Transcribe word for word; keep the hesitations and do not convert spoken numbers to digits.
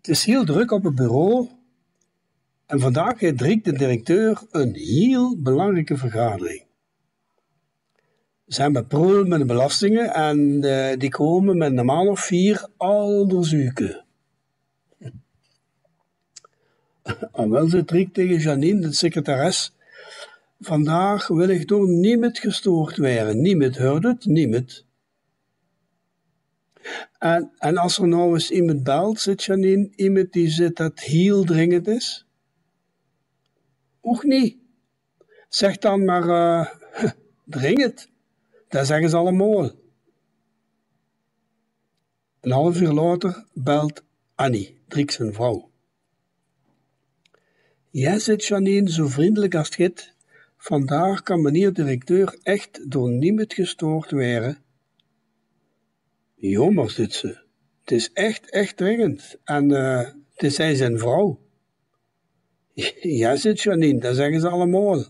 Het is hiel druk op het bureau en vandaag haet Driek, de directeur, een hiel belangrijke vergadering. Ze hebbe proel met de belastinge en eh, die kome met normaal of vier alderzuke. En wel, zit Driek tegen Janine, de secretares, vandaag wil ik door niemet gestoord were. Niemet, heurt het? Niemet. En, en als er nou eens iemand belt, zit Janine, iemand die zit dat hiel dringend is? Oeg niet. Zeg dan maar eh, dringend. Dat zeggen ze allemaal. Een half uur later belt Annie, Driek zijn vrouw. Ja, zit Janine, zo vriendelijk als het git. Vandaag kan meneer directeur echt door niemet gestoord were. Jommer, zit ze. Het is echt, echt dringend. En eh, het is hij zijn vrouw. Ja, zit Janine, dat zeggen ze allemaal.